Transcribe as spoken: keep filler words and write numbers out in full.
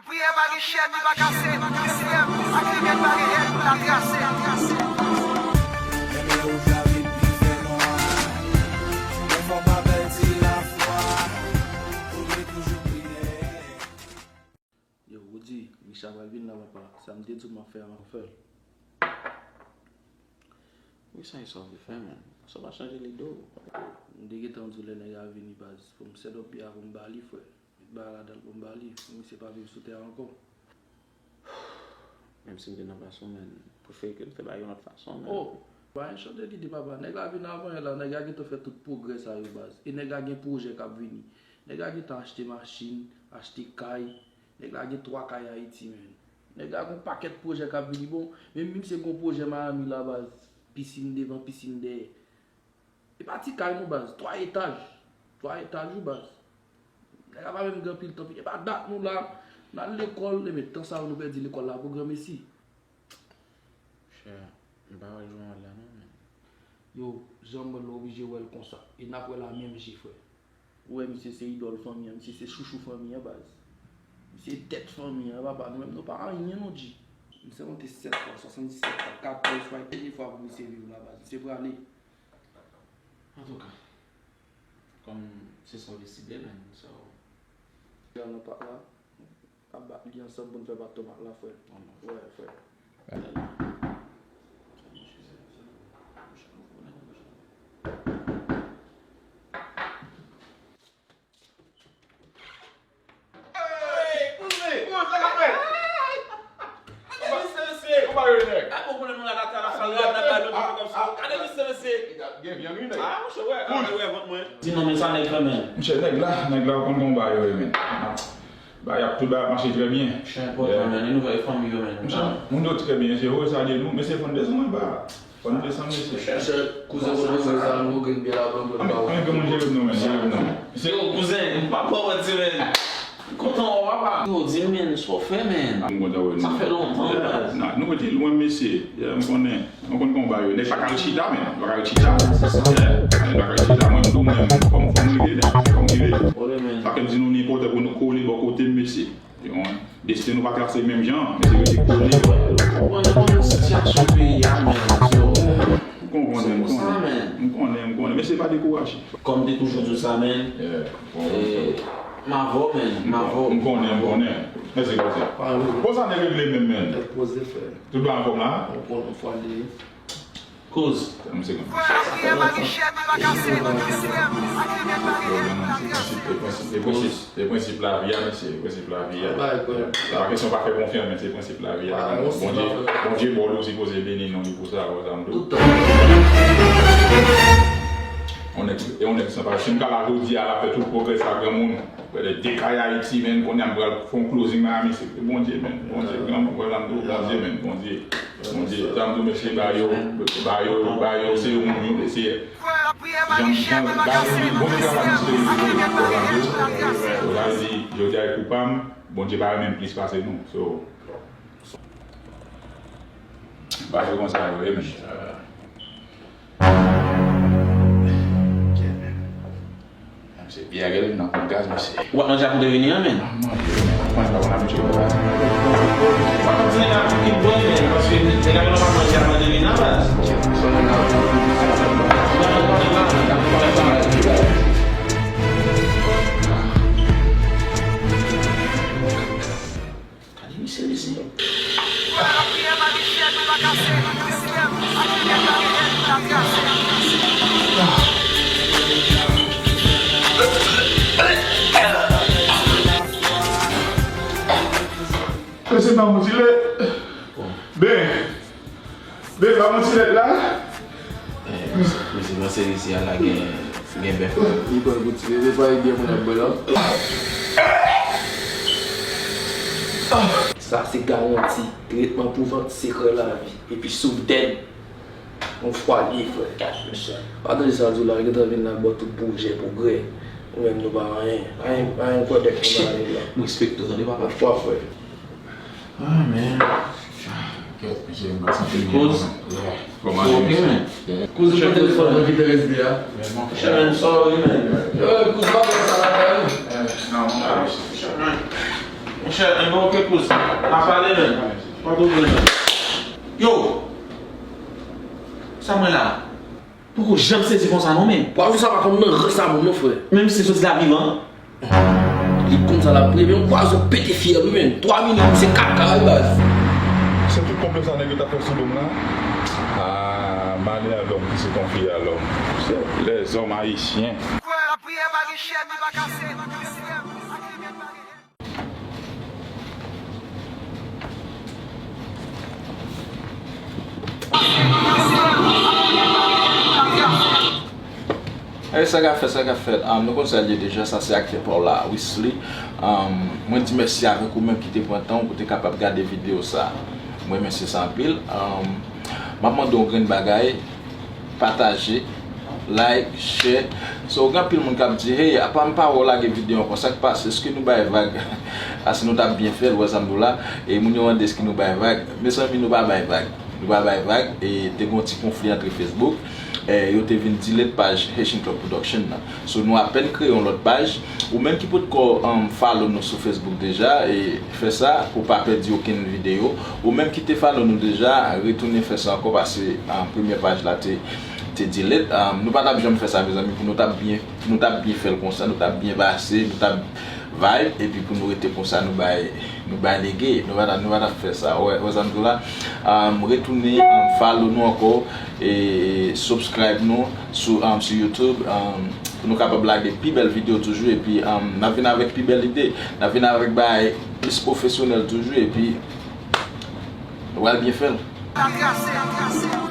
Priyè pa gen chèn, li pa kase. Sistèm ak limyè pa gen èn pou l trase. Lè wout la vin pi fè nwa, lè fò pa pèdi lafwa, ou dwe toujou priye. Yo, Roody, Micha pral vin la, papa. Sa m te di w m ap fè a, m ap fè l. Wi, sa e sa w vle fè, man. Sa w pa chanje lide w. M te gentan di w lè nèg la vini, baz. Pou m sèt op pye a pou m ba li, frè. Met bagay ladan l pou m ba li. Misye pa viv sou tè a ankò. Menm si m te nan plas ou, man, m prefere ke m fè bagay yon lòt fason, man. Oh, pa yon chanje lide, papa. Nèg la vin avan yè la, nèg la gentan fè tout pwogrè sa yo, baz. E nèg la gen pwojè k ap vini. Nèg la gentan achte machin, achte kay. Nèg la gen twa kay Ayiti, man. Nèg la gen yon pakèt pwojè k ap vini. Bon, menm misye gen yon pwojè Miami la, baz. Pisin devan, pisin dèyè. E pa ti kay non, baz. Twa etaj. Twa etaj, wi, baz. Nèg la pa menm gen anpil tan. E pa dat nou la. N al lekòl, e men tan sa yo nou pèdi lekòl la pou granmesi. Chè, m pa wè l jwe wòl la non, men. Yo, jan m wè l, nou oblije wè l konsa. E n ap wè l a menm je, frè. Ou wè, misye se idòl fanmi an, misye se chouchou fanmi an, baz. Misye tèt fanmi an, papa, nou menm nou pa anyen non, G. M sèmante sèt fwa, swasanndisèt fwa, katòz fwa, e dènye fwa pou misye viv la, baz. Misye prale. Antouka, kòm se sa w deside, man, so. Nan pak la, ap bat li ansanm pou n fè baton pak la, frè. Wè, frè. Di non, men sa nèg la, men. Monchè, nèg la, nèg la, ou konn gon bagay yo ye, men. Bagay ap, tout bagay ap mache trè byen. Chè enpòtan, men. E nouvèl fanmi yo, men. Monchè, moun yo trè byen, se yo salye nou, men se fò n desann anba. Fò n desann, mesye. Chè, chè, kouzen, kote w jwe sa, nou gen byen la, bon, bon, bon. Ann, ann, jere m non, men, jere m non. Yo, kouzen, m pa ba w manti, men. M kontan wè w, papa. Yo, di m, men, sa w fè, men? M kontan wè nou. Sa fè lontan, men. Nah, nou rete lwen, mesye. Yeah, m konnen. M konn konba yo. Nèg pa ka ret chita, men. Pa ka ret chita. Yeah, nèg pa ka ret chita. Mwen, m tou, mwen, fò m, fò m rive, nèg. Fò m rive. Sa fè m di nou, li enpòtan pou nou kole bò kote m, mesye. Desten nou pa trase menm jan, mesye, rete kole. Ou konn, ou konn sitiyasyon peyi a, men. M konnen, m konnen. M konnen, m konnen. Mesye, pa dekouraje. Kòm m te toujou di w sa, men. Yeah. E, m avè w, men, m avè w. M konnen, m konnen. Mèsi, koze. Bon, sa nèg regle menm, men. Nèg poze, frè. Tout bagay anfòm la? Ou konn, yon fwa li. Koz. Frè, lapriyè pa gen chèn, li pa kase. Sistèm ak limyè pa gen èn pou l trase. E prensip, e prensip, e prensip lavi a, mesye, e prensip lavi a. Se pa kesyon pa fè konfyans, men se prensip lavi a. Bondye, Bondye ba w li, ou sipoze beni non li pou sa, wè sa m di w. Yon nèg, e yon nèg san pawòl. Si m ka la jodi a, l ap fè tout pwogrè sa, granmoun. Prè de de kay Ayiti, men, kounye a m pral fè yon closing Miami, se Bondye, men. Bondye, granmoun, wè sa m di w, Bondye, men, Bondye. Bondye, sa m di w, mesye, ba yo, ba yo, ba yo, se yon moun yo, mesye. Jan, jan, ba yo, Bondye travay misye, yo, yo, yo, yo, yo, yo, yo, jodi a e kou pa m, Bondye pa renmen m plis pase nou. So, ba yo konsa yo ye, men. Mesye, pyè a genlè nan kont gaz, mesye. Ou pa manje avan de vini an, men? M ap manje, men. M ap manje avan de vini an, men. Ou pa manje avan de vini an, paske nèg la pa manje avan de vini an, baz. Gade misye, mesye. Mesye, pa mouti lè. Ben. Ben, pa mouti lè la. Eh, mesye, mesye, panse isi a la gen, gen bèf. Li pran pou ti bebe, pa gen moun ap bwè la. Sa se garanti tretman pou vant sekrè lavi. Epi soudèn, yon fwa li, frè. Pa tande sa l di w la, li gentan vin la, ba w tout pwojè, pwogrè. Nou menm, nou pa anyen. Anyen, anyen, kwè bèk nou pa anyen la. M respekte w, tande, papa. Yon fwa, frè. Ah, man. Kèt, mesye, m pa santi m byen non, man. Yeah. Kòman ale, mesye? Yeah. Kouz ou pran telefòn nan ki te reste a? Chè, man, sorry, man. Yo, kouz bagay sa la, man. Eh, non, non, non. Monchè, enben oke kouz. N a pale, men. Pa twò pran. Yo! Sa mwen la? Poko janm sezi konsa non, men. Pwazon sa pa konn nan rans a moun non, frè. Menm si se soti la vivan. Li konn sa l ap priye, men yon pwazon pete fyèl wi, men. Twa minit, se kaka wi, baz. Se tout konplo sa nèg yo t ap fè sou do m la. Ah, malè a lòm ki se konfye a lòm. Se lèzòm ayisyen. Kwè, lapriyè pa gen chèn, li pa kase. Respè ak limyè pa gen. Ey, sa k ap fèt, sa k ap fèt. Um, nou konn sa l ye deja, sa se aktè pa w la, Wisly. Um, mwen di mèsi avèk ou menm ki te pran tan w pou te kapab gade videyo sa. Mwen remèsye sa anpil. Um, m ap mande w yon grenn bagay. Pataje, like, share. So, gen anpil moun k ap di, hey, apa m pa wè w lage videyo ankò, sa k pase? Èske nou bay vag? Asi nou t ap byen fè l, wè sa m di w la. E moun yo mande èske nou bay vag. Mezanmi, nou pa bay vag. Nou pa bay vag. E te gen yon ti konfli antre Facebook. E yo te vin delete paj Haitian Club Production nan. So, nou apèn kreye yon lòt paj. Ou menm ki potko, um, follow nou sou Facebook deja, e fè sa pou w pa pèdi okenn videyo. Ou menm ki te follow nou deja, retounen fè sa ankò, paske, um, premyè paj la te, te delete. Um, nou pa t ap janm fè sa, mezanmi, pou nou t ap byen, pou nou t ap byen fè l konsa, nou t ap byen pase, nou t ap vibe, epi pou nou rete konsa, nou bay, nou bay lege, nou pa t ap, nou pa t ap fè sa. Wè, wè sa m di w la. Um, retounen, um, follow nou ankò, e, e subscribe nou sou, um, sou YouTube, um, pou nou kapab lage pi bèl videyo toujou, epi, um, n ap vin avèk pi bèl ide, n ap vin avèk bagay plis pwofesyonèl toujou, epi nou pral byen fè l.